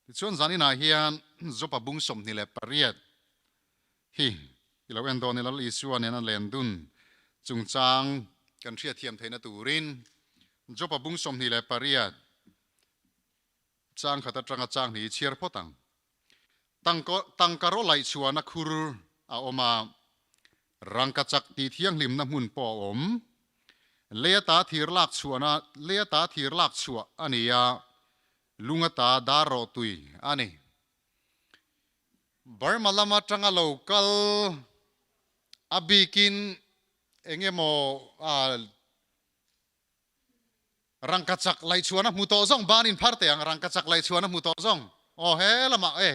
Tichuan zaninah hian Jopa bung 28 hi i lo en dawn i Lal Isua nena len dun chungchang kan hriatthiam theihna turin Jopa bung 28 chang khat atanga chang hnih i chhiar phawt ang. Tangka rawh laih chhuahna khur a awm a, rangkachak tih thianghlimna hmun pawh a awm. Lei ata thir lak chhuahna lei ata thir lak chhuah a ni a, lung ata dar rawh tui a ni. Burma lam atanga lo kal a bikin eng emaw Rangkachak laihchhuan a hmu tawh zawng ban in phar teh ang, rangkachak laihchhuan a hmu tawh zawng. Aw he lamah e,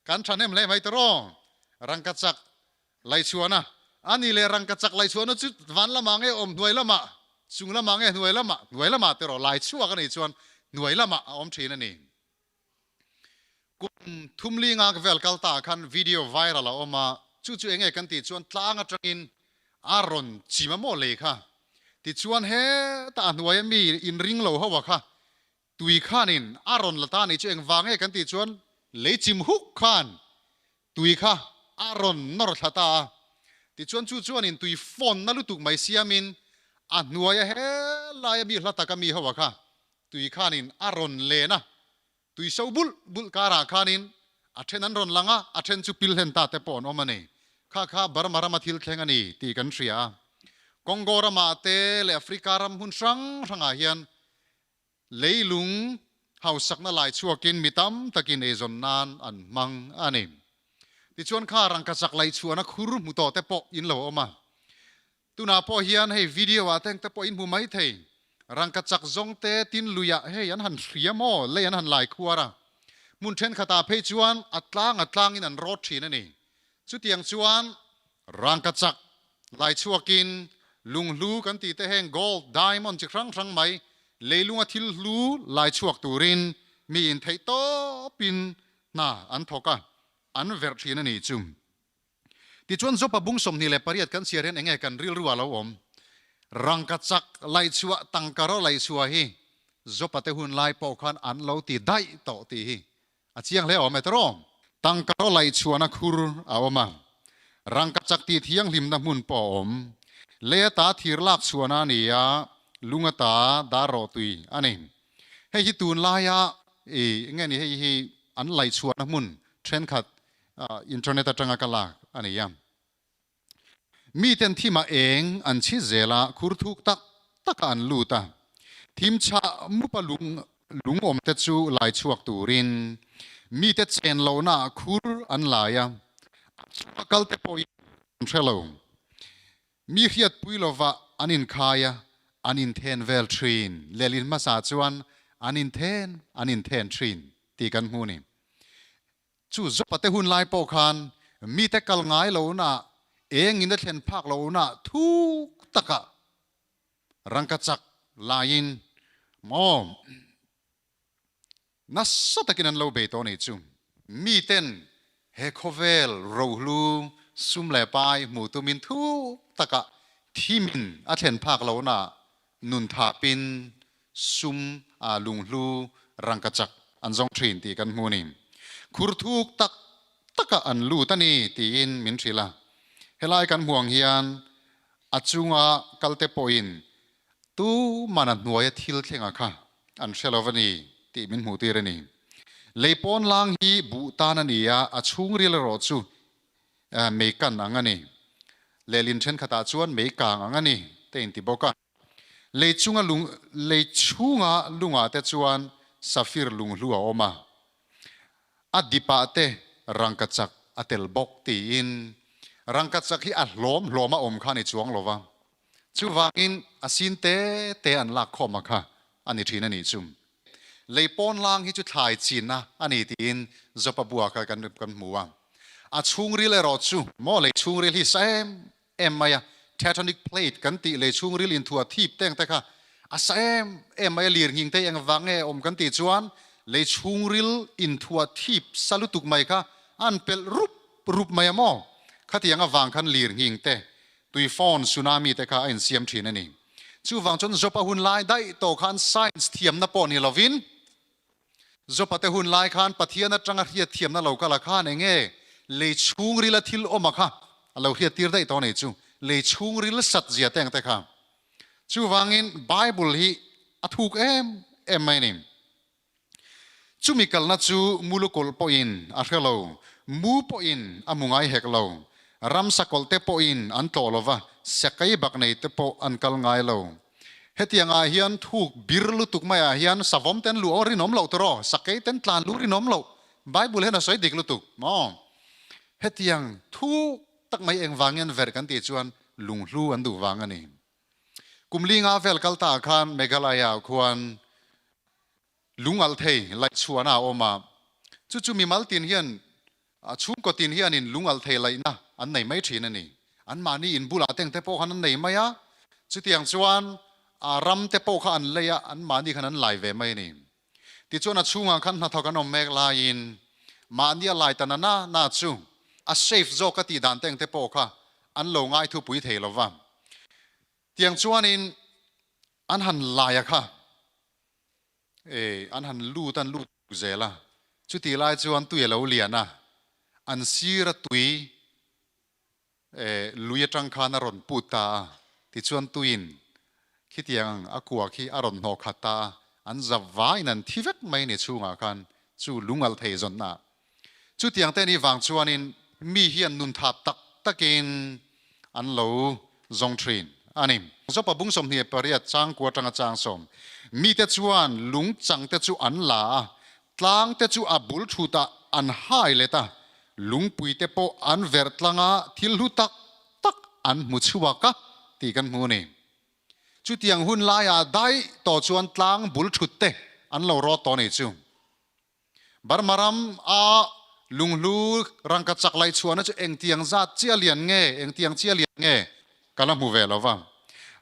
kan thahnem hle mai tawh rangkachak laihchhuan a. A ni le rangkachak laihchhuan chu van lamah nge awm hnuai lamah, chung lamah nge hnuai lamah, hnuai lamah te rawh laichhuak a nih chuan hnuai lamah a awm thin a ni. Kum thumli ngak vel kal ta khan video viral a awm a, chu chu enge kan tih chuan tlang atangin a rawn chim a maw lei kha. Tichuan hetah a hnuaia mi inring lo ho a kha tui khanin a rawn la ta anih chu engvang nge kan tih chuan lei chim huk khan tui kha a rawn nawr thla ta a. Tichuan chu chuanin tui fawnna lutuk mai siamin a hnuaia helaia mi hla taka mi ho a kha tui khanin a rawn len a, tui so bulh bulh karah khanin a then an rawn lang a, a then chu pil hlen ta te pawh an awm a ni. Kha kha Burma rama thil thleng a ni tih kan hria a. Congo ramah te leh Africa ram hmun hrang hrangah hian leilung hausakna lai chhuakin mi tam takin eizawn nan an hmang a ni. Tichuan kha rangkachak laihchhuahna khur hmu tawh te pawh in lo awm a. Tunah pawh hian hei video ah te engte pawh in hmu mai thei. Rangkachak zawng te tin luiah hei an han hria maw, lei an han lai khuar a. Hmun thenkhatah phei chuan a tlang a tlangin an rawt thin a ni. Chutiang chuan rangkachak lai chhuakin lunghlu kan tih te heng gold, diamond chi hrang hrang mai leilunga thil hlu lai chhuak turin mi in theih tawpin hna an thawk a, an verh thin a ni chu. Tichuan Jopa bung 28 kan chhiar hian enge kan rilru a lo awm? Rangkachak laihchhuah, tangka ro laihchhuah hi Jopa te hun lai pawh khan an lo ti daih tawh tih hi a chiang hle awm e tawh. Tangka ro laihchhuahna khur a awm a, rangkachak tih thianghlimna hmun pawh a awm. Lei ata thir lak chhuahna a ni a, lung ata dar rawh tui a ni. Hei hi tunlaia ih nge ni hei hi an laihchhuahna hmun thenkhat Internet atanga ka lak a ni a. Miten thimah eng an chhi zel a, khur thuk tak takah an lut a. Thim chhah mupa lung lung awmte chu lai chhuak turin mite chen lohnaah khur an lai a, a chunga kalte pawhin an hre lo. Mi hriatpui lovah an inkhai a, an inthen vel thin. Lehlin hmasa chuan an inthen an inthen thin tih kan hmu a ni. Chu Jopate hun lai pawh khan mite kal ngai lohna, engin a thlen phak lohna thuk takah rangkachak laiin maw nasa takin an lo bei tawh a nih chu. Miten he khawvel rohlu sum leh pai hmu tumin thuk takah thimin a thlen phak lohna nun thapin sum a lunghlu rangkachak an zawng thin tih kan hmu a ni. Khur thuk tak takah an lut a ni tiin min hrilh a. Helai kan hmuh ang hian a chunga kalte pawhin tuman a hnuaia thil thlenga kha an hre lo va ni tih min hmuh tir a ni. Lei pawn lang hi buh tan a ni a, a chhungril erawh chu mei kan ang a ni. Lehlin thenkhatah chuan mei kang ang a ni te inti bawk a. Lei chunga lung, lei chhunga lungah te chuan safir lunghlu a awm a, a dipah te rangkachak a tel bawk tiin rangkachak hi a hlawm hlawm a awm kha a ni chuang lo va, chuvangin a sin te te an lak khawm a kha a ni thin a nih chu. Lei pawn lang hi chu thlai chinna a ni tiin Jopa bua kha kan kan hmu a, a chhungril erawh chu maw lei chhungril hi sa em em mai a, tectonic plate kan tih lei chhungril inthuah thip teng te kha a sa em em mai a, lir nghing te engvang nge awm kan tih chuan lei chhungril inthuah thip sa lutuk mai kha an pelh rup rup mai a maw? Khatiang avang khan lir nghing te, tuifawn, tsunami te kha a insiam thin a ni. Chuvang chuan Jopa hun lai daih tawh khan science thiamna pawh ni lovin. Jopa te hun lai khan Pathian atanga hriatthiamna lo kal a khan enge lei chhungrila thil awm a kha a lo hriattir daih tawh a ni chu, lei chhungril sat zia te ang te kha. Chuvangin Bible hi a thuk em em mai a ni. Chumi kalna chu mulukawlh pawhin a hre lo, mu pawhin a hmu ngai hek lo, ramsa kawlh te pawhin an tlawh lo va, sakei bak nei te pawh an kal ngai lo. Hetiangah hian thuk bir lutuk maiah hian savawm ten luh aw rinawm loh tawh, sakei ten tlan luh rinawm loh, Bible hian a sawi dik lutuk maw? Hetiang thuk tak mai engvangin verh kan tih chuan lunghlu an duh vang a ni. Kum linga vel kal ta khan Meghalaya khuan lungal thei laih chhuahna a awm a, chu chu mimal tin hian chhungkaw tin hianin lungal thei laihna an nei mai thin a ni. Anmahni in bulah teng te pawh khan an nei mai a, chutiang chuan ram te pawh kha an lei a, anmahni khan an lai ve mai a ni. Tichuan a chhungah khan hnathawk an awm mek laiin mahni a lai ta na na na chu a safe zawk a tih dan teng te pawh kha an lo ngaithupui thei lo va. Tiang chuanin an han lai a kha e an han lut an lut zel a, chutih lai chuan tui a lo lian a, an sir a tui e lui atang khan a rawn put ta a, tichuan tuiin khitiang a kua khi a rawn hnawh khat ta a, an zap vaiin an thi vek mai ni chhungah khan chu lungalh thei zawnna ah. Chutiang te nih vang chuanin mi hian nun thap tak takin an lo zawng thin a ni. Zopa bung 28 chang kua atanga chang sawm mite chuan lung chang te chu an la a, tlang te chu a bul thutah an hai let a, lungpui te pawh an verh tlang a, thil hlu tak tak an hmu chhuak a tih kan hmu a ni. Chutiang hun laiah daih tawh chuan tlang bul thut te an lo rawt tawh a ni chu. Burma ram a lunghlu rangka chak laih chhuahna chu engtiang zat chiah lian nge, engtiang chiah lian nge ka la hmu ve lo va.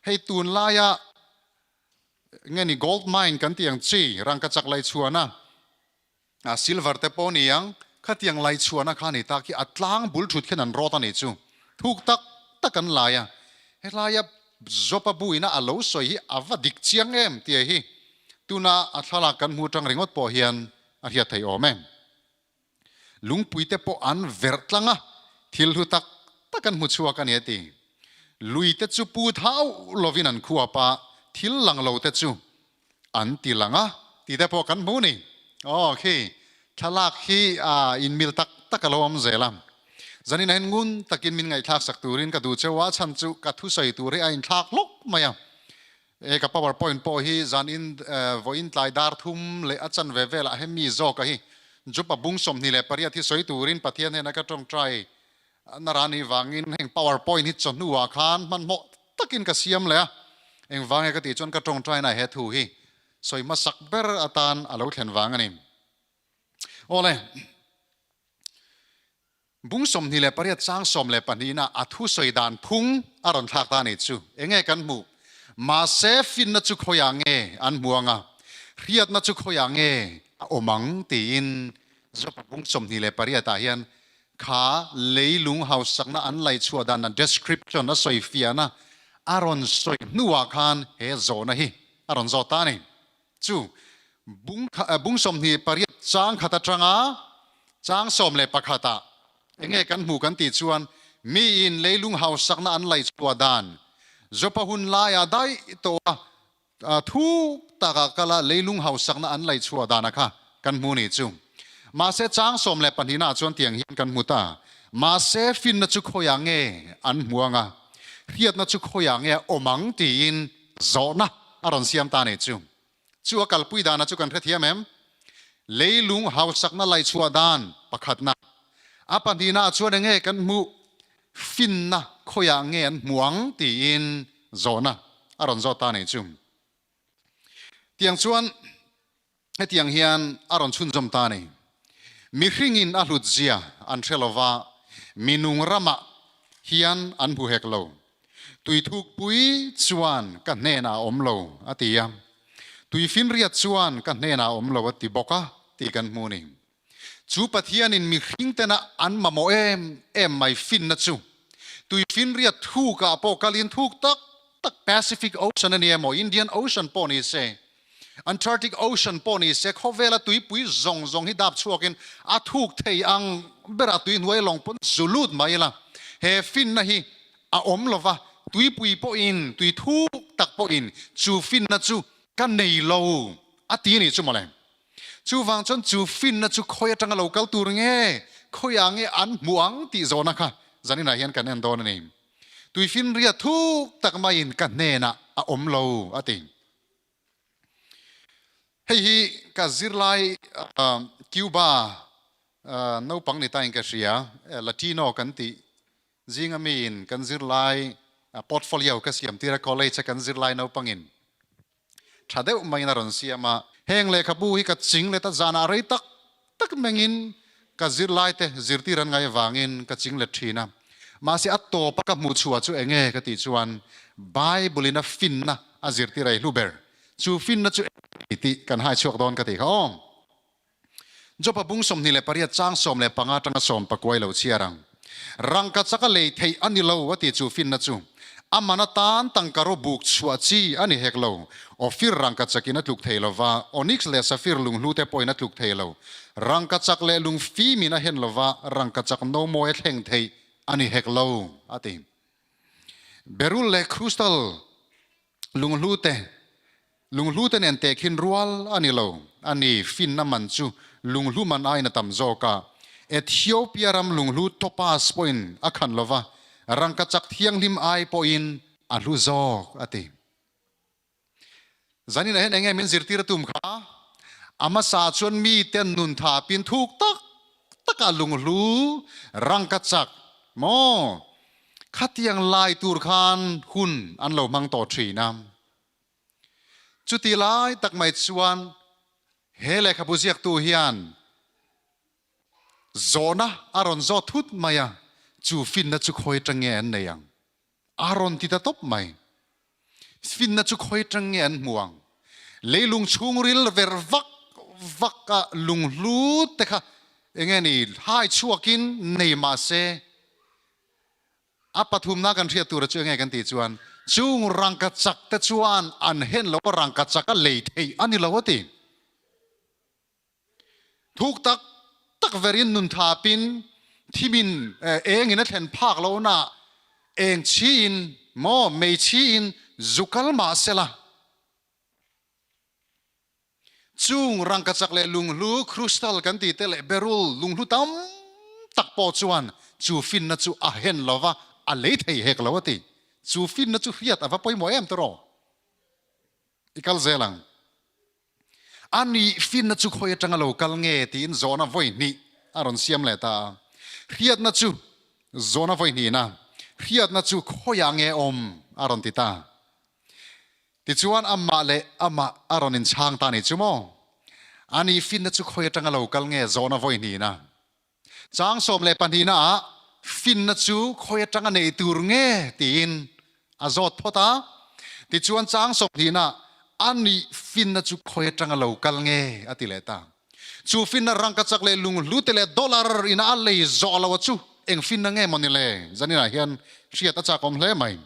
Hei tunlaia nge ni gold mine kan tih ang chi rangka chak laih chhuahna silver te pawh ni ang, khatiang laih chhuahna kha ni tak hi a tlang bul thut khian an rawt a nih chu. Thuk tak tak an lai a, helaia Jopa buina a lo sawi hi a va dik chiang em tih hi tuna a thlalak kan hmu tang ringawt pawh hian a hriat theih awm em. Lungpui te pawh an verh tlang a, thil hlu tak tak an hmu chhuak a ni a ti. Lui te chu pu thau lovin an khuap a, thil lang lo te chu an ti lang a tih te pawh kan hmu ni. Aw khi thlalak hi inmil tak tak a lo awm zel a. Zanin ah hian ngun takin min ngaihthlak sak turin ka duh cheu a, chhan chu ka thusawi tur hi a inthlak hlawk mai a. E ka power point pawh hi zanin vawiin tlai dar thum leh a chanve velah hemi zawk a hi Jupa bung 28 hi sawi turin Pathian hnena ka tawngtai na rani vangin heng power point hi chawhnuah khan hmanhmawh takin ka siam leh a, engvang nge ka tih chuan ka tawngtaina he thu hi sawi hmasak ber atan a lo thlen vang a ni. Awle, bung 28 chang 12 na a thu sawi dan phung a rawn thlak ta a ni chu. Enge kan hmuh? Mahse finna chu khawiah nge an hmu anga, hriatna chu khawiah nge a awm ang tiin Jopa bung 28 ah hian Kha leilung hausakna an laichhuah dan a description a sawi fiahna a rawn sawi hnuah khan he zawhna hi a rawn zawt ta a ni. Chu bung bung 28 chang khat atanga chang 11 ah enge kan hmuh kan tih chuan miin leilung hausakna an laichhuah dan Jopa hun laiah daih tawh a Thuk takah kala leilung hausakna an laihchhuah dana kha kan hmu ni chu. Mahse chang 12 naah chuan tiang hian kan hmu ta. Mahse finna chu khawiah nge an hmu anga, hriatna chu khawiah nge a awm ang tiin zawhna a rawn siam ta ni chu. Chu a kalpui dana chu kan hrethiam em? Leilung hausakna laihchhuah dan pakhatna. A pahnihnaah chuan enge kan hmuh? Finna khawiah nge an hmu ang tiin zawhna a rawn zawt ta nei chu. Tiang chuan hetiang hian a rawn chhunzawm ta a ni. Mihringin a hlut zia an hre lova, minung ramah hian an hmu hek lo. Tuithukpui chuan ka hnenah a awm lo a ti a, tuifinriat chuan ka hnenah a awm lo a ti bawk a tih kan hmu a ni. Chu Pathianin mihring tena an mamawh em em mai finna chu tuifinriat thukah pawh kalin thuk tak tak Pacific Ocean a ni emaw Indian Ocean pawh ni se. Antarctic Ocean pawh ni se khawvela tuipui zawng zawng hi dap chhuakin a thuk thei ang berah tui hnuai lawng pawn zu lut mai ila. He finna hi a awm lova, tuipui pawhin, tui thuk tak pawhin chu finna chu ka nei lo a ti a nih chu mawle. Chuvang chuan chu finna chu khawi atanga lo kal tur nge, khawiah nge an hmuh ang tih zawhna kha zaninah hian kan en dawn a ni. Tuifinria thuk tak maiin ka hnenah a awm lo a ti. Hei hi ka zirlai Cuba naupang ni tain ka hria, Latino kan tih zinga miin kan zirlai portfolio ka siam tir a, college a kan zirlai naupangin tha deuh maiin a rawn siam a. Heng lehkhabu hi ka ching let a, zanah rei tak tak mengin ka zirlaite zirtir an ngaih avangin ka ching let thin a. Mahse a tawpa ka hmuh chhuah chu eng nge ka tih chuan Bible in a finna a zirtir a i hlu ber. Chu finna chu eng nge tih kan hai chhuak dawn ka tih kha aw. Jopa bung 28 chang 15 atanga sawmpakuai lo chhiar ang. Rangka chaka lei theih a ni lo a ti chu finna chu. A man atan tangka ro buk chhuah chi a ni hek lo. Ophir rangka chakin a tluk thei lo va, onyx leh safir lunghlu te pawhin a tluk thei lo. Rangka chak leh lung fimin a hen lo va, rangka chak no mawi a thleng theih a ni hek lo, a ti. Beryl leh crystal lunghlu te, lunghlu te nen tehkhin rual a ni lo. A ni, finna man chu lunghlu man aiin a tam zawk a. Ethiopia ram lunghlu topaz pawhin a khan lo va, rangkachak thianghlim ai pawhin a hlu zawk, a ti. Zaninah hian enge min zirtir a tum kha? A hmasa chuan mite nun tha pin thuk tak takah lunghlu rangkachak maw khatiang lai tur khan hun an lo hmang tawh thin a. Chuti lai tak mai chuan he lehkhabu ziaktu hian zawhna a rawn zawt thut mai a, chu finna chu khawi atang nge an nei ang? A rawn ti ta tawp mai. Finna chu khawi atang nge an hmu ang? Leilung chhungril ver vak vak a lunghlu te kha enge ni hai chhuakin nei mah se a pathumna kan hriat tura chu enge kan tih chuan chung rangka chak te chuan an hen lo a rangka chak a lei theih a ni lo a ti. Thuk tak tak verin nun thapin thimin engin a thlen phak lohna eng chiin maw mei chiin zu kal mah sela. Chung rangkachak leh lunghlu crystal kan tih te leh beryl lunghlu tam tak pawh chuan chu finna chu a hen lova a lei thei hek lo a ti. Chu finna chu hriat a va pawimawh em tawh rawh. I kal zel ang. A nih finna chu khawi atanga lo kal nge tiin zawhna vawi hnih a rawn siam leh ta a. Hriatna chu zawhna vawi hnihna, hriatna chu khawiah nge awm a rawn ti ta. Tichuan amah leh amah a rawn inchhang ta ni chu maw? A nih finna chu khawi atanga lo kal nge zawhna vawi hnihna. Chang 12 naah finna chu khawi atanga nei tur nge tiin a zawt phawt a. Tichuan chang 20 nah a nih finna chu khawi atanga lo kal nge a ti leh ta. Chu finna rangkachak leh lunghlu te leh dollar ina a lei zawh lo a chu eng finna nge maw ni le? Zaninah hian hriat a chakawm hle mai.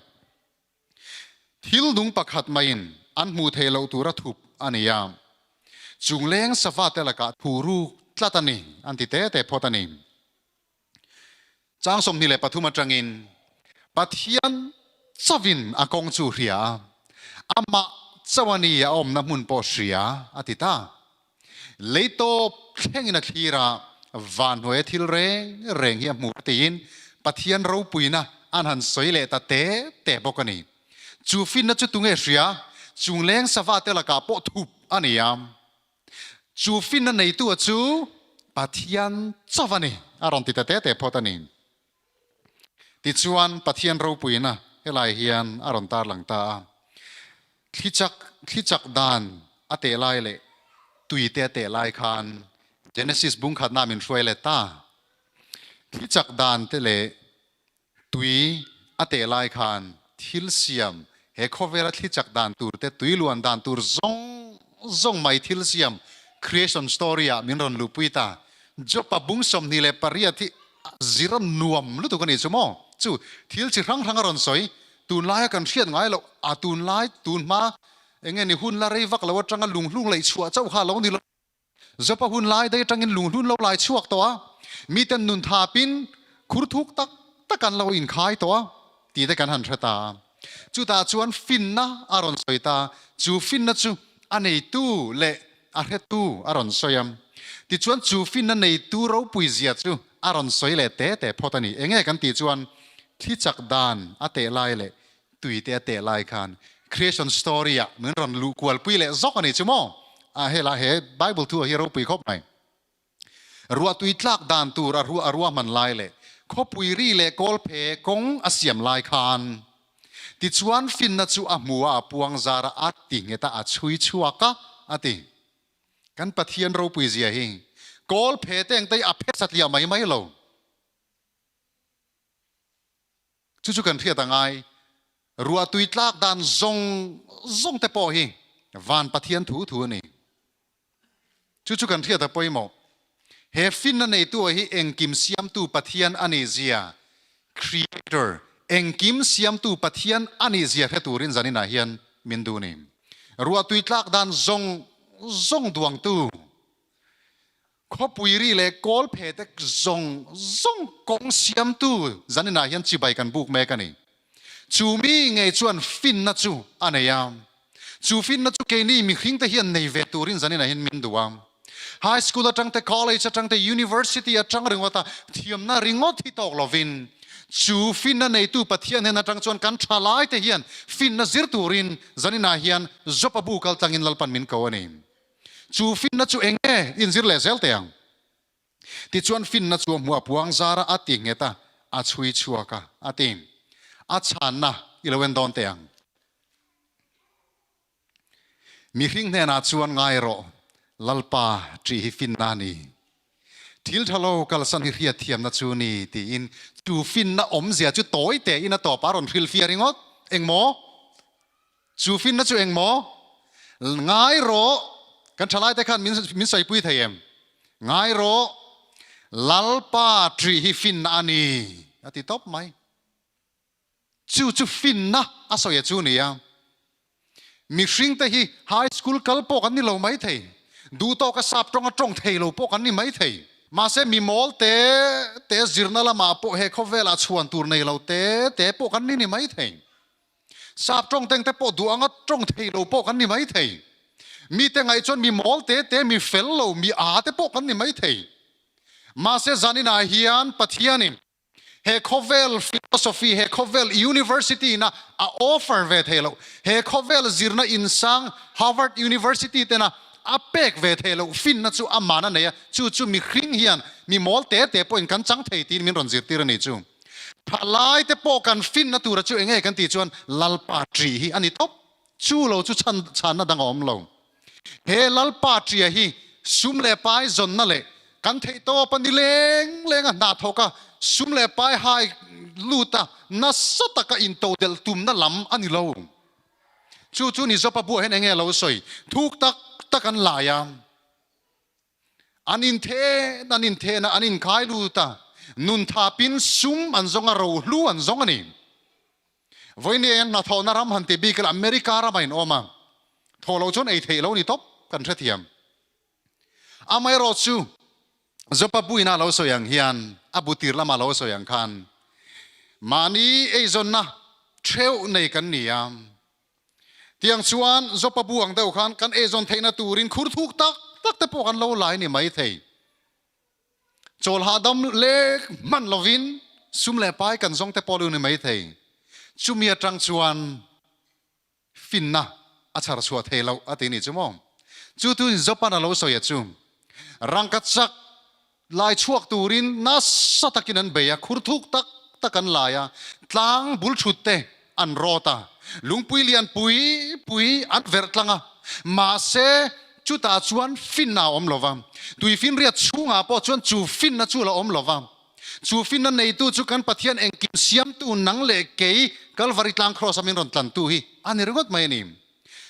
Thil nung pakhat maiin an hmuh theih loh tura thup a ni a, chungleng sava te lakah thu ruk tlat a ni, an ti te te phawt a ni. Chang 23 atangin Pathian chauhin a kawng chu hria a, amah chauh a ni a awmna hmun pawh hria a ti ta. Lei tawp thlengin a thlir a, vanhnuaia thil reng reng hi a hmu tiin Pathian ropuina an han sawi leh ta te te bawk a ni. Chu finna chu tunge hria? Chungleng sava te lakah pawh thup a ni a. Chu finna neitu a chu Pathian chauh a ni, a rawn ti ta te te phawt a ni. Tichuan Pathian ropuina helai hian a rawn tarlang ta a. Thlichak thlichak dan a teh lai leh tui te a teh lai khan Genesis bung khatna min hruai let ta. Thlichak dan te leh tui a teh lai khan thil siam he khawvela thlichak dan tur te tui luan dan tur zawng zawng mai thil siam creation story ah min rawn luhpui ta. Job-a bung 28 hi zir a nuam lutuk a nih chu maw? Chu thil chi hrang hrang a rawn sawi, tunlaia kan hriat ngai loh a tunlai tun hma. Enge ni hun la rei vak lo atanga lunghlung leih chhuah chauh kha a lo ni lo. Jopa hun lai daih atangin lunghlun lo lai chhuak tawh a, miten nun thapin khur thuk tak tak an lo inkhai tawh a tih te kan han hre ta a. Chutah chuan finna a rawn sawi ta, chu finna chu a neitu leh a hretu a rawn sawi a. Tichuan chu finna neitu ropui zia chu a rawn sawi leh te te phawt a ni. Enge kan tih chuan thli chak dan a teh lai leh tui te a teh lai khan creation story ah min rawn luh kual pui leh zawk a ni chu maw? A hela he Bible thu ah hi ropui khawp mai. Ruah tui tlak dan tur a ruah a ruahman lai leh khawpui ri leh kawl phe kawng a siam lai khan tichuan finna chu a hmu a a puang zar a a ti nghet a a chhui chhuak a a ti. Kan Pathian ropui zia hi kawl phe te engte hi a phe satliah mai mai lo. Chu chu kan hriat a ngai. Ruahtui tlak dan zawng zawng te pawh hi van Pathian thu thu a ni. Chu chu kan hriat a pawimawh. He finna neitu ah hi engkim siamtu Pathian a nih zia, Creator, engkim siamtu Pathian a nih zia hre turin zaninah hian min duh a ni. Ruahtui tlak dan zawng zawng duangtu. Khawpui ri leh kawl phe te zawng zawng kawng siamtu zaninah hian chibai kan buk mek a ni. Chu mi ngei chuan finna chu a nei a. Chu finna chu keini mihring te hian nei ve turin zaninah hian min duh a. High school atang te, college atang te, university atang ringawt a thiamna ringawt hi tawk lovin chu finna neitu Pathian hnen atang chuan kan thalai te hian finna zir turin zaninah hian Jopa bu kaltlangin Lalpan min ko a ni. Chu finna chu eng nge inzir leh zel teh ang? Tichuan finna chu a hmuh a puang zar a, a ti nghet a, a chhui chhuak a, a ti. A chhanna i lo en dawn teh ang. Mihring hnenah chuan ngai rawh, Lalpa ṭih hi finna a ni. Thil ṭha lo kalsan hi hriatthiamna chu ni tiin chu finna awmzia chu tawi tein a tawpah a rawn hrilhfiah ringawt. Engmaw? Chu finna chu eng maw? Ngai rawh, kan thalaite khan min min sawipui thei em? Ngai rawh, Lalpa ṭih hi finna a ni, a ti tawp mai. Chu chu finna a sawi a chu nia. Mihringte hi high school kal pawh kan ni lo mai thei, duhtawka sap tawnga tawng thei lo pawh kan ni mai thei. Mahse mi mawl te te zirna lamah pawh he khawvelah chhuan tur nei lo te te pawh kan ni ni mai thei. Sap tawng teng te pawh duh anga tawng thei lo pawh kan ni mai thei. Mite ngaih chuan mi mawl te te, mi fel lo, mi aa te pawh kan ni mai thei. Mahse zaninah hian Pathianin he khawvel philosophy, he khawvel university ina a offer ve thei loh, he khawvel zirna insang Harvard University tena a pek ve thei loh finna chu a man a nei a, chu chu mihring hian mi mawl te te pawhin kan chang thei tiin min rawn zirtir a ni chu. Thalai te pawh kan finna tura chu enge kan tih chuan Lalpa ṭih hi a ni tawp. Chu lo chu chhan chhanna dang a awm lo. He Lalpa ṭia hi sum leh pai zawnna leh kan theih tawp a ni leng leng a, hna thawk a, sum leh pai hai lut a, nasa taka intodelh tumna lam a ni lo. Chu chu ni Jopa buah hian enge lo sawi? Thuk tak tak an lai a. An inthen an inthen a, an inkhai lut a, nun thapin sum an zawng a, rohlu an zawng a ni. Vawiin hnathawhna ram han ti bik ila America ramah in awm a, thawh loh chuan ei theih lo ni tawp kan hrethiam. Amaherawh chu Jopa buina lo sawi ang hian, a bu tir lama lo sawi ang khan mahni eizawnna theuh nei kan ni a, Tiang chuan Jopa bu ang deuh khan kan eizawn theihna turin khur thuk tak tak te pawh kan lo lai ni mai thei. Chawl hahdam lek hman lovin sum leh pai kan zawng te pawh lu ni mai thei. Chumi atang chuan finna a chhar chhuah thei loh a ti ni chu maw? Chu tuin Jopa'n a lo sawi a chu rangka chak lai chhuak turin nasa takin an bei a, khur thuk tak tak an lai a, tlang bul thut te an rawt a, lungpui lian pui pui an verh tlang a, mahse chutah chuan finna a awm lo va, tuifinriat chhungah pawh chuan chu finna chu la awm lo va, chu finna neitu chu kan Pathian engkim siamtu nang leh kei Kalvari tlang Kraws a min rawn tlantu hi a ni ringawt mai a ni.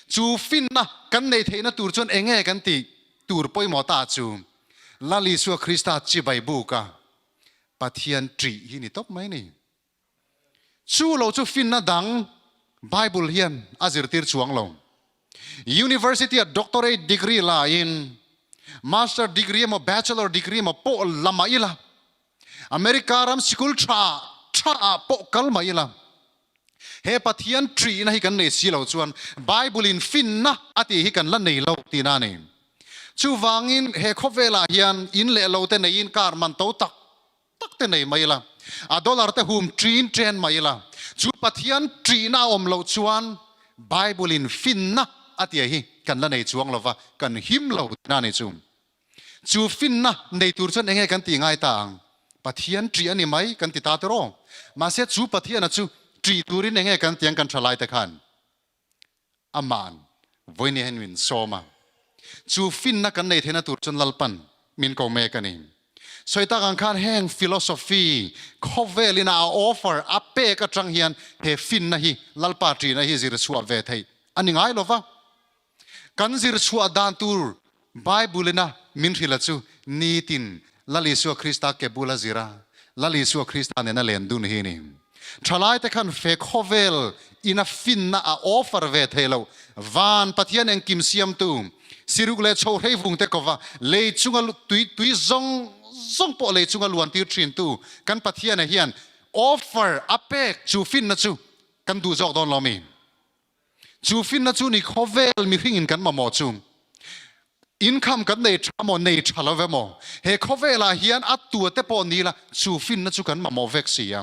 Chu finna kan neih theihna tur chuan eng nge kan tih tur pawimawh ta chu Lal Isua Krista chibai buka Pathian ṭih hi ni tawp mai ni. Chu lo chu finna dang Bible hian a zirtir chuang lo. University a doctorate degree la in master degree emaw bachelor degree emaw pawh la mah ila, America ram sikul tha tha ah pawh kal mah ila, he Pathian ṭihna hi kan nei si lo chuan Bible in finna a tih hi kan la nei lo tihna a ni. Chuvangin he khawvelah hian in leh lo te neiin car man to tak tak te nei mai ila, a dollar te hum ṭin ṭen mai ila, chu Pathian ṭihna a awm loh chuan Bible in finna a tia hi kan la nei chuang lova, kan him lo tihna a ni chu. Chu finna nei tur chuan enge kan tih ngai ta ang? Pathian ṭih a ni mai kan ti ta tiraw? Mahse chu Pathiana chu ṭih turin enge kan ti ang kan ṭha laite khan? Aman vawinia hian min sawm a, chu finna kan nei theihna tur chuan Lalpan min ko mek a ni. Sawi tak ang khan heng philosophy khawvelin a offer a pek atang hian he finna hi Lalpa ṭihna hi zir chhuah ve theih a ni ngai lo va. Kan zir chhuah dan tur Bible ina min hrilh a chu nitin Lal Isua Krista ke bula zir a, Lal Isua Krista nena len dun hi a ni. Thalaite khan fe khawvel ina finna a offer ve thei lo. Van Pathian engkim siamtu, siruk leh chho hrei vung te kova lei chunga tui tui zawng zawng pawh lei chunga luan tir thintu kan Pathiana hian offer a pek chu finna chu kan duh zawk dawn lo mi? Chu finna chu ni khawvel mihringin kan mamawh chu income kan nei tha maw nei tha lo ve maw he khawvelah hian a tua te pawh ni la chu finna chu kan mamawh vek si a.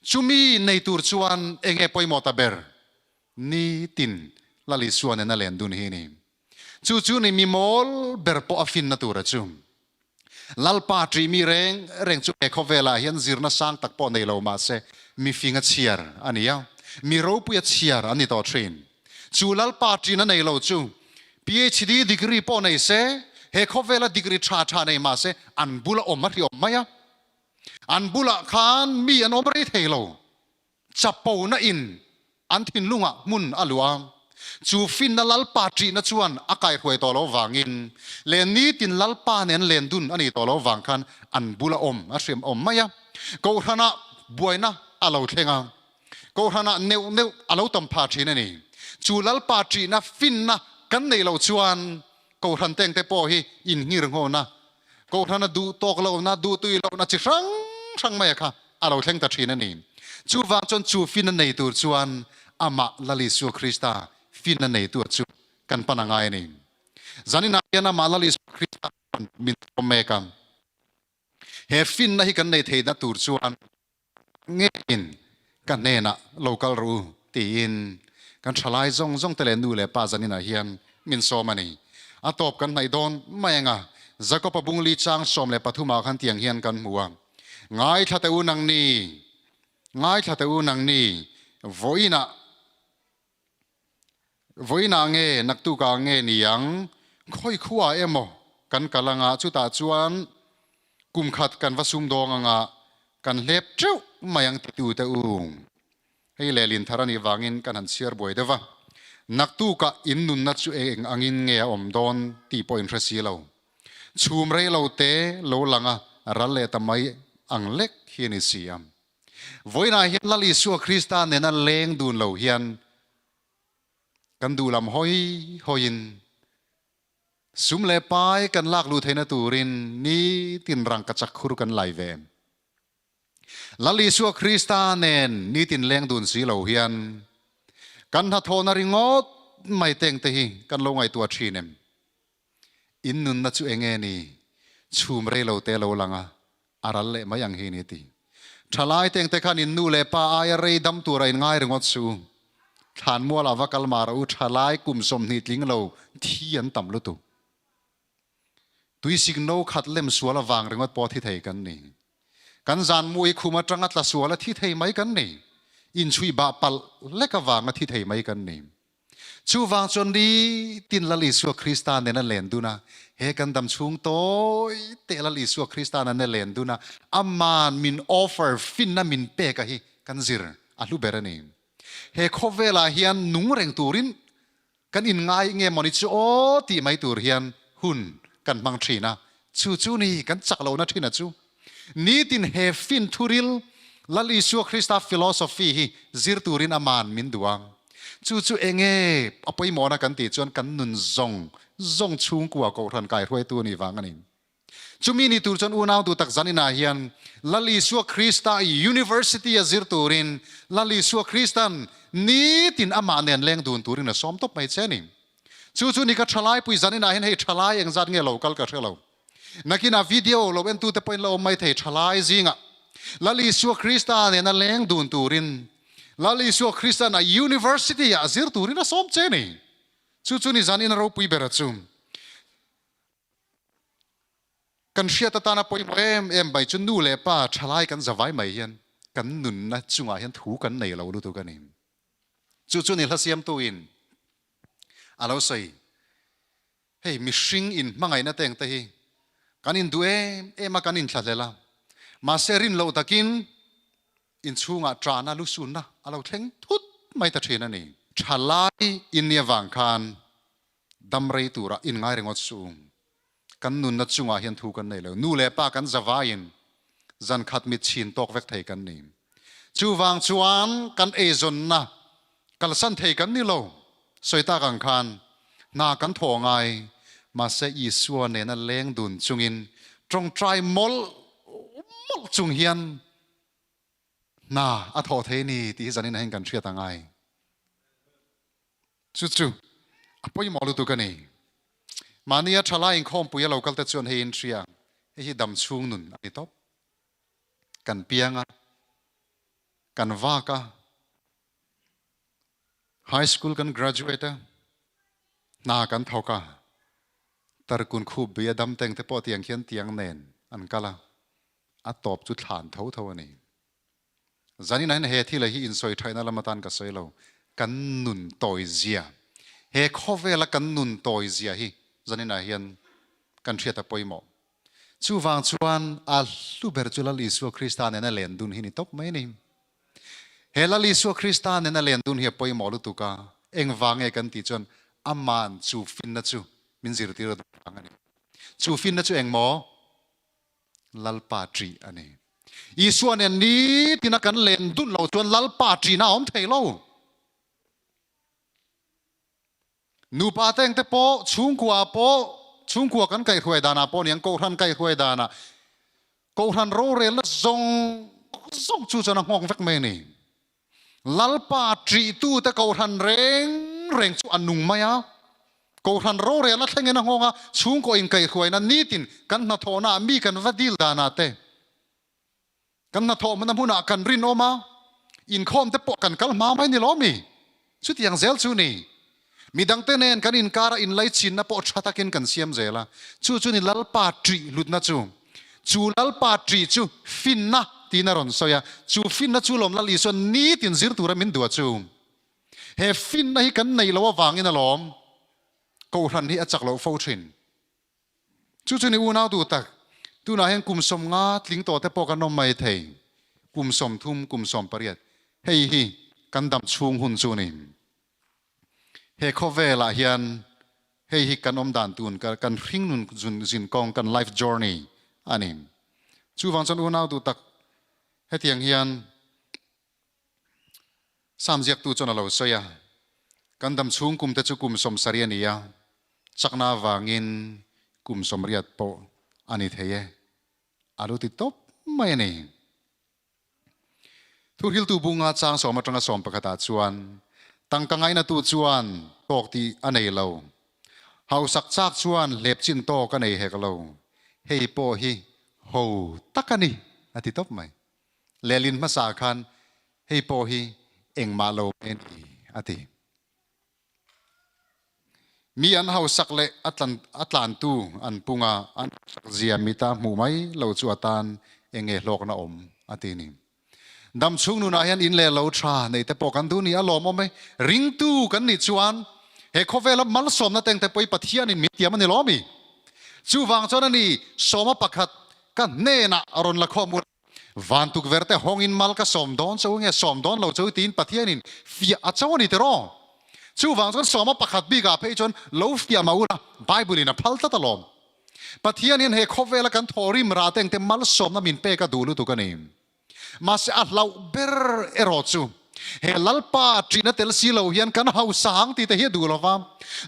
Chumi nei tur chuan enge pawimawh ta ber nitin Lal Isua nena len dun hi ni. Chu chu ni mi mawl ber pawh a finna tura chu. Lalpa ṭih mi reng reng chu he khawvelah hian zirna sang tak pawh nei lo mah se mifing a chhiar a ni a, mi ropui a chhiar an ni tawh ṭhin. Chu Lalpa ṭihna nei lo chu PhD degree pawh nei se, he khawvela degree ṭha ṭha nei mah se an bula awm a hriawm mai a, an bulah khan mi an awm rei thei lo. Chapona in an thinlungah hmun a luh a, chu finna Lalpa ṭihna chuan a kaihruai tawh lo vangin leh nitin Lalpa nen len dun a nih tawh lo vang khan an bula awm a hriam awm mai a. Kohhranah buaina a lo thleng a, Kohhranah neuh neuh a lo tam phah ṭhin a ni. Chu Lalpa ṭihna finna kan neih loh chuan Kohhran tengte pawh hi innghirnghawna, Kohhrana duh tawk lohna, duh tui lohna chi hrang hrang mai a kha a lo thleng ta thin a ni. Chuvang chuan chu finna nei tur chuan amah Lal Isua Krista finna neitu chu kan pan a ngai a ni. Zaninah hian amah Lal Isua Krista chuan min sawm mek a. He finna hi kan nei theihna tur chuan Ngeiin ka hnenah lo kal rawh u tiin kan thalai zawng zawng te leh nu leh pa zaninah hian min sawm a ni. A tawp kan hnaih dawn mai ang a, Jakob-a bungli chang 13 ah khan tiang hian kan hmu a, Ngaithla teh u nang ni, ngaithla teh u nang ni, vawiinah, Vawiinah nge naktukah nge ni ang, khawi khuaah emaw kan kal anga chutah chuan kum khat kan va sumdawng anga kan hlep teuh mai ang titute u. Hei lehlin thar a nih vangin kan han chhiar buai deuh va, naktukah in nunna chu eng angin nge a awm dawn tih pawh in hre si lo. Chhum rei lo te lo lang a ral leh ta mai ang lek hi a ni si a. Vawiinah hian Lal Isua Krista nena leng dun lo hian kan duh lam hawi hawiin sum leh pai kan lak luh theihna turin nitin rangkachak khur kan lai ve. Lal Isua Krista nen nitin leng dun si lo hian kan hnathawhna ringawt mai tengte hi kan lo ngaihtuah thin em? In nunna chu enge ni? Chhum rei lo te lo lang a, a ral leh mai ang hi ni ti. Thalai teng te khan in nu leh pa aia rei dam tura in ngai ringawt suh u. Thlanmualah va kal mah rawh u, thalai kum 20 tling lo thi an tam lutuk. Tuisik no khat lem sual avang ringawt pawh thi thei kan ni. Kan zan mui khum atanga tla sual a thi thei mai kan ni. Inchhui bah palh lek avanga thi thei mai kan ni. Chuvang chuan nitin Lal Isua Krista nen a len dun a, he kan dam chhung tawi teh Lal Isua Krista nen a len dun a, aman min offer finna min pek a hi kan zir a hlu ber a ni. He khawvelah hian nung reng turin kan inngai nge mawni chu aw tih mai tur hian hun kan hmang thin a, chu chu ni kan chak lohna thin a chu. Nitin he fin thuril Lal Isua Krista philosophy hi zir turin aman min duh a. Chu chu enge a pawimawhna kan tih chuan kan nun zawng zawng chhungkua Kohhran kaihruaitu a nih vang a ni. Chumi ni tur chuan unau duh tak zan inah hian Lal Isua Krista University a zir turin Lal Isua Kristan nitin amah nen leng dun turin a sawm tawp mai che a ni. Chu chu ni ka thalaipui zan inah hian hei thalai engzat nge lo kal ka hre lo. Nakinah video lo entute pawhin la awm mai thei thalai zingah Lal Isua Krista nena leng dun turin Lal Isua Kristan a University ah zir turin a sawm che a ni. Chu chu ni zan ina ropui ber a chu. Kan hriat atana pawimawh em em mai chu nu leh pa thalai kan zavai mai hian kan nunna chungah hian thu kan nei lo lutuk a ni. Chu chu ni hla siamtuin a lo sawi, Hei mihring in hmangaihna te engte hi kan induh em em a, kan inthlahlel a, mahse rin loh takin inchhungah ṭahna lusunna a lo thleng thut mai ta ṭhin a ni. Thalai in nia vang khan Dam rei tura in ngai ringawt suh. Kan nunna chungah hian thu kan nei lo. Nu leh pa kan zavaiin zan khat mit chhin tawk vek thei kan ni. Chuvang chuan kan eizawnna kalsan thei kan ni lo. Sawi tak ang khan hna kan thawh ngai, mahse Isua nena leng dun chungin tawngtai mawlh mawlh chung hian hna a thawh thei ni tih hi zanin ah hian kan hriat a ngai. Chu chu a pawimawh lutuk a ni. Mahnia thalai inkhawmpui a lo kal te chuan hei in hria, hei hi dam chhung nun a ni tawp. Kan piang a, kan vak a, high school kan graduate a, hna kan thawk a, tarkun khup bui a dam teng te pawh tiang khian tiang nen an kal a, a tawp chu thlan tho tho a ni. Zanin ah hian he thil hi insawi thaihna lam atan ka sawi lo, kan nun tawi zia, he khawvela kan nun tawi zia hi zanin ah hian kan hriat a pawimawh. Chuvang chuan a hlu ber chu Lal Isua Krista nena len dun hi ni tawp mai a ni. He Lal Isua Krista nena len dun hi a pawimawh lutuk a, engvang nge kan tih chuan aman chu finna chu min zirtir a duh vang a ni. Chu finna chu engmaw? Lalpa ṭih a ni. Isua nen nitina kan len dun lo chuan Lalpa ṭihna a awm thei lo. Nupa te engte pawh, chhungkua pawh, chhungkua kan kaihhruai danah pawh niang, Kohhran kaihhruai danah, Kohhran rorelna zawng zawng chu chuan a nghawk vek mai a ni. Lalpa ṭihtute Kohhran reng reng chu a nung mai a. Kohhran rorelna thlengin a nghawng a, chhungkaw inkaihhruaina nitin kan hnathawhnaah mi kan va dil danah te, kan hnathawh hmana hmunah kan rinawm a, inkhawm te pawh kan kal hma mai ni lo mi? Chutiang zel chu ni. Midangte nen kan inkara inlaichinna pawh tha takin kan siam zel a, chu chu ni Lalpa ṭih hlutna chu. Chu Lalpa ṭih chu finna tiin a rawn sawi a, chu finna chu lawm Lal Isua nitin zir tura min duh a chu. He finna hi kan nei lo avangin alawm Kohhran hi a chak loh fo ṭhin. Chu chu ni unau duh tak, tunah hian kum 50 tling tawh te pawh kan awm mai thei, kum 30, kum 18, hei hi kan dam chhung hun chu ni. He khawvelah hian hei hi kan awm dan tun kan hring nun zin kawng, kan life journey a ni. Chuvang chuan unau duh tak, hetiang hian Sam ziaktu chuan a lo sawi a, Kan dam chhung kum te chu kum 70 a ni a, chakna avangin kum 80 pawh a ni thei e, a lo ti tawp mai a ni. Thuhriltu bunga chang 10 atanga 11 ah chuan, Tangka ngainatu chuan tawk tih a nei lo, hausak chak chuan hlep chin tawk a nei hek lo, hei pawh hi ho tak a ni, a ti tawp mai. Lehlin hmasa khan hei pawh hi engmah lo mai a ni a ti. Mi an hausak leh a a tlantu an punga an hausak zia mita hmuh mai lo chu atan enge hlawkna awm a ti ni. Dam chhung nunah hian in leh lo tha nei te pawh kan duh ni a lawmawm e. Ringtu kan nih chuan he khawvela malsawmna teng te pawh hi Pathianin min tiam a ni lawmi. Chuvang chuan a ni sawma pakhat Ka hnenah a rawn la khawm u. Van tukverh te hawngin mal ka sawm dawn cho nge sawm dawn lo cho tiin Pathianin fiah a cho a ni tiraw? Chuvang chuan sawma pakhat bikah phei chuan lo fiah mah ula Bible in a phal tlat alawm. Pathian hian he khawvela kan thawhrim rah te engte malsawmna min pek a duh lutuk a ni. Mahse a hlauh ber erawh chu. He Lalpa ṭihna tel si lo hian kan hausa ang tih te hi a duh lo va.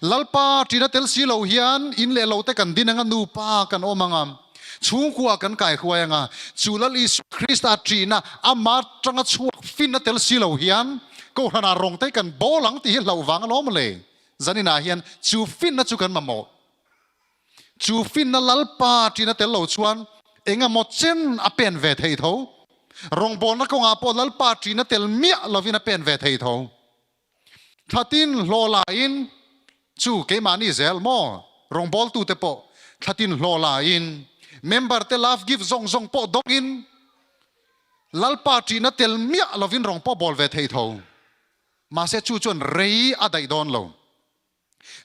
Lalpa ṭihna tel si lo hian in leh lo te kan din anga nupa kan awm anga, chhungkua kan kaihruai anga, chu Lal Isua Krista ṭihna ama ṭanga chhuak finna tel si lo hian Kohhranah rawng te kan bawl ang tih hi hlauh vang alawm le. Zaninah hian chu finna chu kan mamawh. Chu finna Lalpa ṭihna tel lo chuan engemaw chen a pen ve thei tho. Rawngbawlna kawngah pawh Lalpa ṭihna tel miah lovin a pen ve thei tho. Thlatin hlawh laiin, chu keimahni zel maw, rawngbawltute pawh thlatin hlawh laiin, member te love gift zawng zawng pawh dawngin Lalpa ṭihna tel miah lovin rawng pawh bawl ve thei tho. Mahse chu chuan rei a daih dawn lo.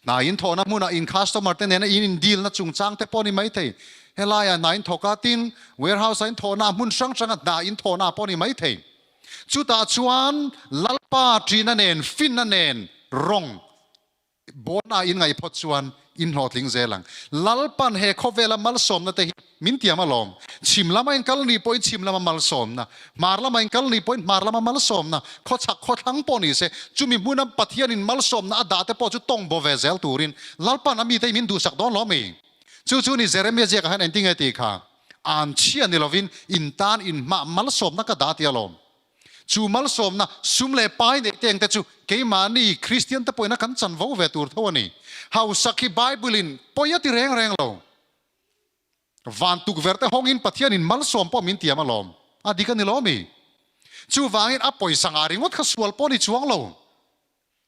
Hna in thawhna hmunah in customer te nena in in deal na chungchang te pawh ni mai thei. Helaiah hna in thawk a, tin warehouse ah in thawhna ah hmun hrang hranga hna in thawhna ah pawh ni mai thei. Chutah chuan Lalpa ṭihna nen finna nen rawng bawnah in ngaih phawt chuan in hlawhtling zel ang. Lalpan he khawvela malsawmna te hi Min tiam alawm. Chhim lama in kal ni pawhin chhim lama malsawmna, hmar lama in kal ni pawhin hmar lama malsawmna, khawchhak khawthlang pawh ni se, chumi hmuna Pathianin malsawmna a dah te pawh chu tawng baw ve zel turin Lalpan a mite hi min duhsak dawn lo mi? Chu chu ni Jeremia ziakah hian engtinge tih kha? An chhia ni lovin in tan in hmah malsawmna ka dah ti alawm. Chu malsawmna sum leh pai neih te engte chu keimahni Kristian te pawhin a kan chanvo ve tur tho a ni. Hausak hi Bible-in pawi a ti reng reng lo. Van tukverh te hawngin Pathianin malsawm pawh min tiam alawm. A dik a ni lo mi? Chuvangin a pawisa ngah ringawt kha sual pawh ni chuang lo.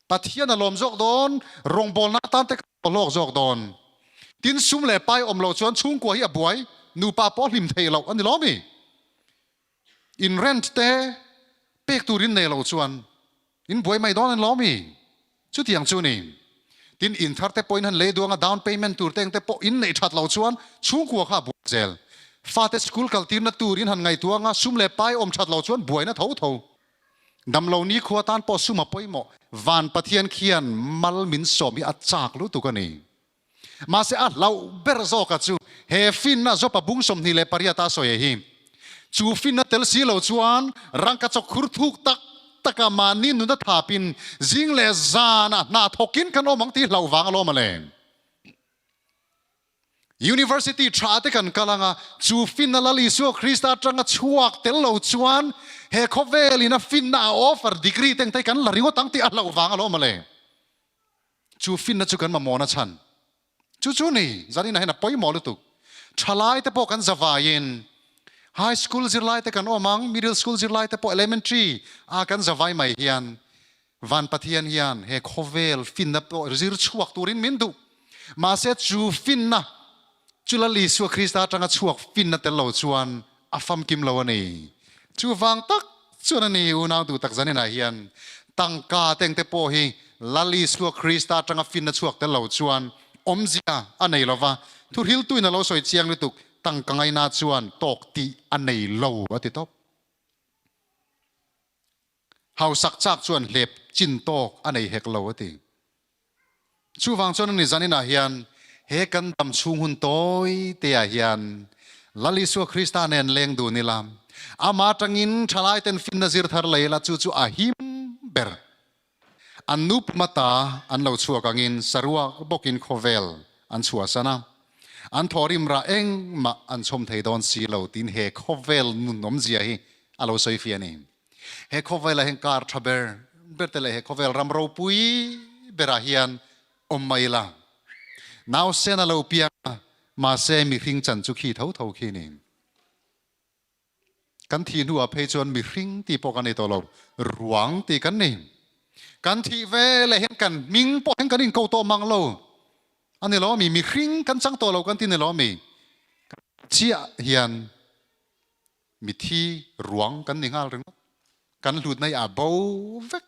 Pathian a lawm zawk dawn, rawngbawlna atan te kha a hlawk zawk dawn. Tin, sum leh pai awm loh chuan chhungkua hi a buai, nupa pawh hlim theih loh a ni lo mi? In rent te pek tur in nei lo chuan in buai mai dawn an lo mi? Chutiang chu ni. Tin, in thar te pawhin han lei duang a, down payment tur te eng te pawh in neih that lo chuan chhungkua kha a buai zel. Fate school kal tirna tur in han ngaihtuang a, sum leh pai awm that lo chuan buaina tho tho. Damlo nikhua tan pawh sum a pawimawh. Van Pathian khian mal min sawm hi a chak lutuk a ni. Mahse a hlauh ber zawka chu he finna Jopa bung 28 a sawi hi. Chu finna tel si lo chuan rangka chawk khur thuk tak taka mahni nuna thapin zing leh zanah hna thawkin kan awm ang tih hlauh vang alawm a le. University tha te kan kal anga chu finna Lal Isua Krista atanga chhuak tel lo chuan he khawvelin a finna a offer degree te engte kan la ringawt ang tih a hlauh vang alawm a le. Chu finna chu kan mamawhna chhan chu chu ni. Zaninah hian a pawimawh lutuk. Thalai te pawh kan zavaiin high school zirlai te kan awm ang, middle school zirlai te pawh elementary a kan zavai mai hian Van Pathian hian he khawvel finna pawh zir chhuak turin min duh. Mahse chu finna chu Lal Isua Krista atanga chhuak finna tel lo chuan a famkim lo a ni. Chuvang tak chuan a ni unau duh tak zaninah hian tangka te engte pawh hi Lal Isua Krista atanga finna chhuak tel lo chuan awmzia a nei lo va, thuhriltuin a lo sawi chiang lutuk, tangka ngaina chuan tawk tih a nei lo a ti tawp. Hausak chak chuan hlep chin tawk a nei hek lo a ti. Chuvang chuan ani zaninah hian he kan dam chhung hun tawi te ah hian Lal Isua Krista nen leng dun ila, amah atangin thalai ten finna zir thar lei ila chu chu a him ber. An nu puma ta an lo chhuak angin saruak bawkin khawvel an chhuahsan a, an thawhrim rah engmah an chhawm thei dawn si lo tiin he khawvel nun awmzia hi a lo sawi fiah a ni. He khawvelah hian kar tha ber ber te leh he khawvel ram ropui berah hian awm mai ila. Nausen a lo piang a, mahse mihring chan chu khi tho tho khi ni. Kan thih hnuah phei chuan mihring tih pawh kan ni tawh lo, ruang tih kan ni. Kan thih ve leh hian kan hming pawh hian kan inko tawh mang lo. A ni lo ami? Mihring kan chang tawh lo kan ti ni lo ami? Chiah hian Mithi ruang kan ni nghal ringawt. Kan hlutna hi a bo vek.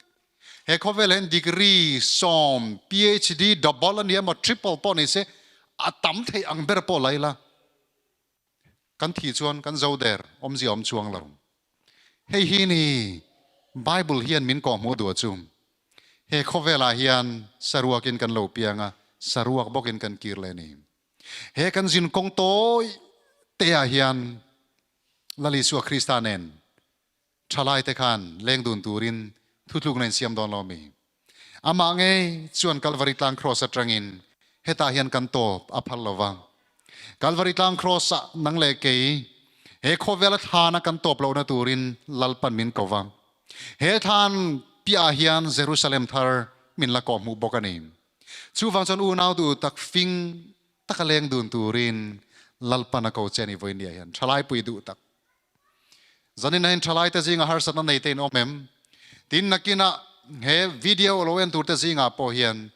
He khawvel hian degree sawm, PhD double a ni emaw triple pawh ni se a tam theih ang ber pawh la ila kan thih chuan kan zo der awmzia awm chuang lo. Hei hi ni Bible hian min kawhhmuh duh chu. He khawvelah hian saruakin kan lo piang a, saruak bawkin kan kir leh a ni. He kan zin kawng tawi te ah hian Lal Isua Krista nen thalai te khan leng dun turin Thutlukna in siam dawn lo mi? Amah ngei chuan Kalvari tlang kraws atangin hetah hian kan tawp a phal lo va. Kalvari tlang kraws ah nang leh kei he khawvela thlana kan tawp lohna turin Lalpan min ko va. He thlan piah ah hian Jerusalem thar min la kawhhmuh bawk a ni. Chuvang chuan unau duh tak fing taka leng dun turin Lalpan a ko che a ni vawinia hian thalaipui duh tak. Zanin ahin thalai te zinga harsatna nei te in awm em? Tin nakinah he video lo en tur te zingah pawh hian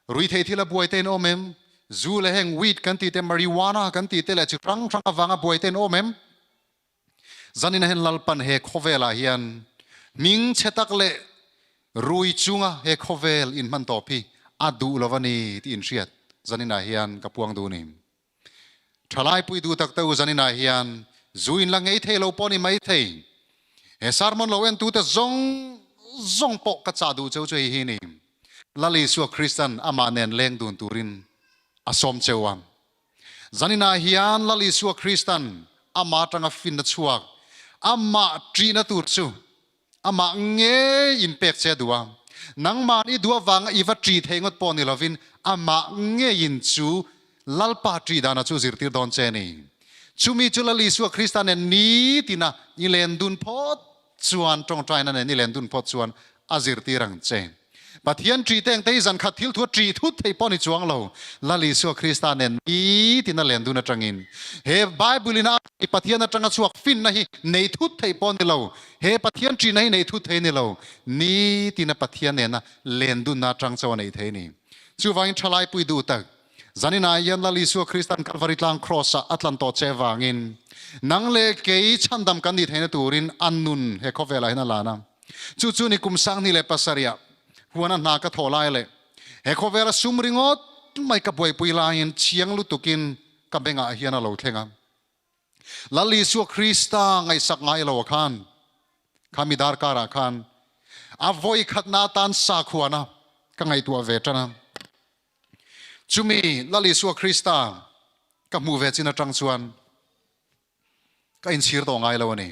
rui thei thil a buai te in awm em? Zu leh heng weed kan tih te, marijuana kan tih te leh chi hrang hrang avanga buai te in awm em? Zanin ahin Lalpan he khawvelah hian hming chhe tak leh rui chunga he khawvel inhman tawp hi a duh lo a ni tih inhriat zaninah hian ka puang duh a ni. Thalai pui duh tak te u zaninah hian zu in la ngei thei lo pawh ni mai thei. He sermon lo en tute zawng zawng pawh ka chah duh cheu chu hei hi ni. Lal Isua Kristan amah nen leng dun turin a sawm cheu a. Zaninah hian Lal Isua Kristan amah atanga finna chhuak, amah ṭihna tur chu Amah ngei in pek che a duh a, nangmah i duh avanga i va ṭi thei ngawt pawh ni lovin amah ngeiin chu Lalpa ṭi dana chu zirtir dawn che a ni. Chumi chu Lal Isua Krista nen nitina i len dun phawt chuan, ṭawngṭaina nen i len dun phawt chuan a zirtir ang che. Pathian ṭi te engte hi zan khat thil thua ṭi thut thei pawh ni chuang lo. Lal Isua Krista nen nitin a len dun aṭangin he Bible in a Pathian aṭanga chhuak finna hi nei thut thei pawh ni lo. He Pathian ṭihna hi nei thut thei ni lo. Nitin a Pathian nena len dunna aṭang chauh a nei thei ni. Chuvangin ṭhalai pui duh tak, zaninah hian Lal Isua Kristan Kalvari tlang Kraws ah a tlan tawh che vangin nang leh kei chhandam kan nih theihna turin a nun he khawvelah hian a lan a. Chu chu ni kum 2007ah huana hna ka thawh lai leh he khawvela sum ringawt mai ka buaipui laiin chiang lutukin ka bengah hian a lo thleng a. Lal Isua Krista ngaihsak ngai lo a khan kha mi darkarah khan a vawi khatna atan sakhuana ka ngaihtuah ve tan a. Chumi Lal Isua Krista ka hmuh ve chin atang chuan ka inchhir tawh ngai lo a ni.